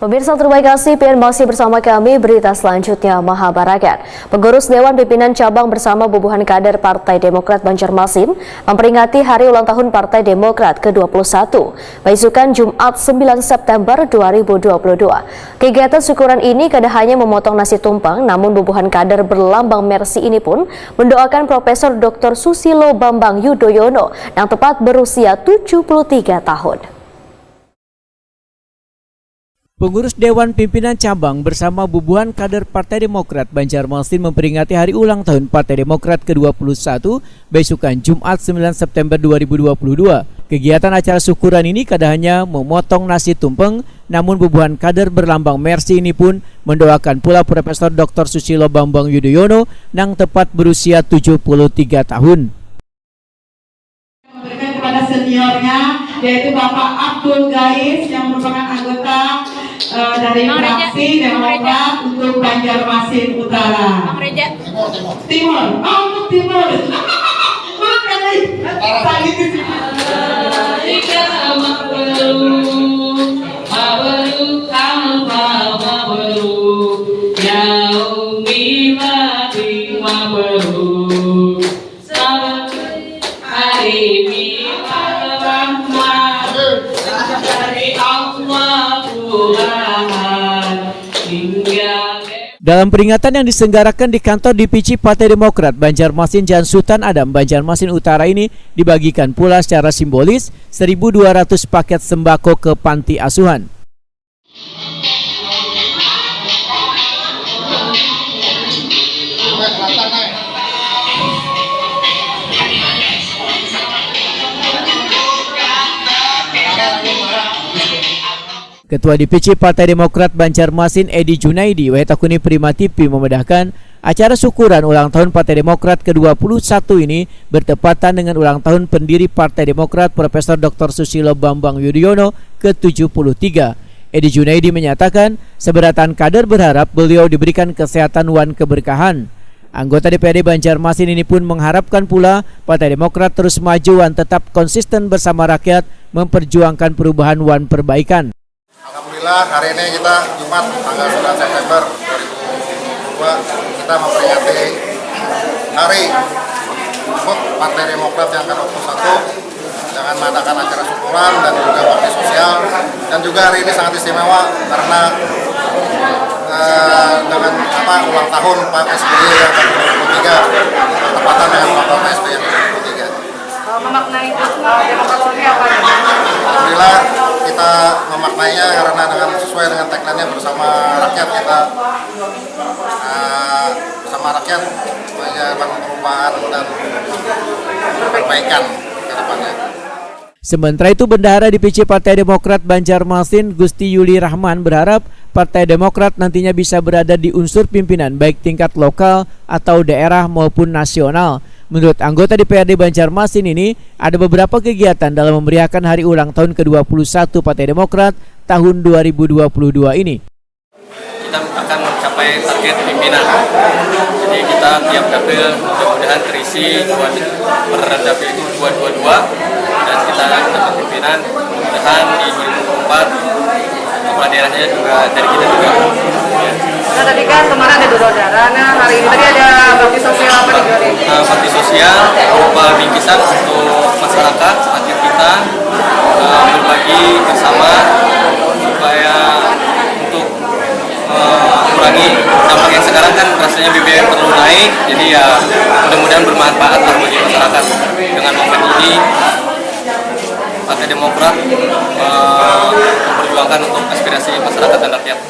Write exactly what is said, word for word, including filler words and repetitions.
Pemirsa, terima kasih, pian masih bersama kami. Berita selanjutnya, Mahabarakat. Pengurus Dewan Pimpinan Cabang bersama bubuhan kader Partai Demokrat Banjarmasin memperingati hari ulang tahun Partai Demokrat kedua puluh satu, baisukan Jumat sembilan September dua ribu dua puluh dua. Kegiatan syukuran ini kada hanya memotong nasi tumpeng, namun bubuhan kader berlambang Mercy ini pun mendoakan Profesor Doktor Susilo Bambang Yudhoyono yang tepat berusia tujuh puluh tiga tahun. Pengurus Dewan Pimpinan Cabang bersama bubuhan kader Partai Demokrat Banjarmasin memperingati hari ulang tahun Partai Demokrat kedua puluh satu, besukan Jumat sembilan September dua ribu dua puluh dua. Kegiatan acara syukuran ini kada hanya memotong nasi tumpeng, namun bubuhan kader berlambang Mercy ini pun mendoakan pula Profesor Doktor Susilo Bambang Yudhoyono nang tepat berusia tujuh puluh tiga tahun. Memberikan kepada seniornya, yaitu Bapak Abdul Gais yang merupakan anggota, eh, dari Bang Reja, fraksi Bang Reja. Demokrat untuk Banjarmasin Utara. Bang Reja. Timur. Oh, untuk Timur. Kurang kali. Tadi ke sini. Ika mabruk, mabruk, alfa mabruk, yaumi mabruk. Salam hari ini rahmat dari Allah Tuhan hingga Dalam peringatan yang diselenggarakan di kantor D P C Partai Demokrat Banjarmasin Jalan Sutan Adam, Banjarmasin Utara ini dibagikan pula secara simbolis seribu dua ratus paket sembako ke panti asuhan. Ketua D P C Partai Demokrat Banjarmasin Edi Junaidi, wae takuni Prima T V, memedahkan, acara syukuran ulang tahun Partai Demokrat kedua puluh satu ini bertepatan dengan ulang tahun pendiri Partai Demokrat Profesor Doktor Susilo Bambang Yudhoyono ke tujuh puluh tiga. Edi Junaidi menyatakan, seberatan kader berharap beliau diberikan kesehatan wan keberkahan. Anggota D P R D Banjarmasin ini pun mengharapkan pula Partai Demokrat terus maju wan tetap konsisten bersama rakyat memperjuangkan perubahan wan perbaikan. Alhamdulillah, hari ini kita Jumat tanggal sembilan September dua ribu dua puluh dua, kita memperingati hari hut Partai Demokrat yang kedua puluh satu dengan mengadakan acara syukuran dan juga bakti sosial. Dan juga hari ini sangat istimewa karena eh, dengan apa ulang tahun Pak S B Y yang kedua puluh tiga, bertepatan dengan ulang tahun Pak S B Y yang kedua puluh tiga. Memaknai hut Demokrat seperti apa nih? Alhamdulillah, kita memaknainya karena dengan sesuai dengan tagline-nya, bersama rakyat kita, eh, bersama rakyat menjalankan perubahan dan perbaikan ke depannya. Sementara itu, Bendahara D P C Partai Demokrat Banjarmasin, Gusti Yuli Rahman, berharap Partai Demokrat nantinya bisa berada di unsur pimpinan baik tingkat lokal atau daerah maupun nasional. Menurut anggota D P R D Banjarmasin ini, ada beberapa kegiatan dalam memeriahkan hari ulang tahun kedua puluh satu Partai Demokrat tahun dua ribu dua puluh dua ini. Kita akan mencapai target pimpinan. Jadi kita tiap dapil mudah-mudahan terisi dua, per dapil itu dua dua dua, dan kita dapat pimpinan, mudah-mudahan di dua ribu dua puluh empat kepala daerahnya juga dari kita juga. Nah, tadi kan kemarin ada doa darah, nah hari ini tadi ada bakti sosial apa nih, Joni? Eh, bakti sosial berupa bingkisan untuk masyarakat, rakyat kita, eh, berbagi bersama supaya untuk eh, mengurangi dampak yang sekarang kan rasanya B B M perlu naik, jadi ya mudah-mudahan bermanfaat lah bagi masyarakat. Dengan momen ini Partai Demokrat eh, memperjuangkan untuk aspirasi masyarakat dan rakyat.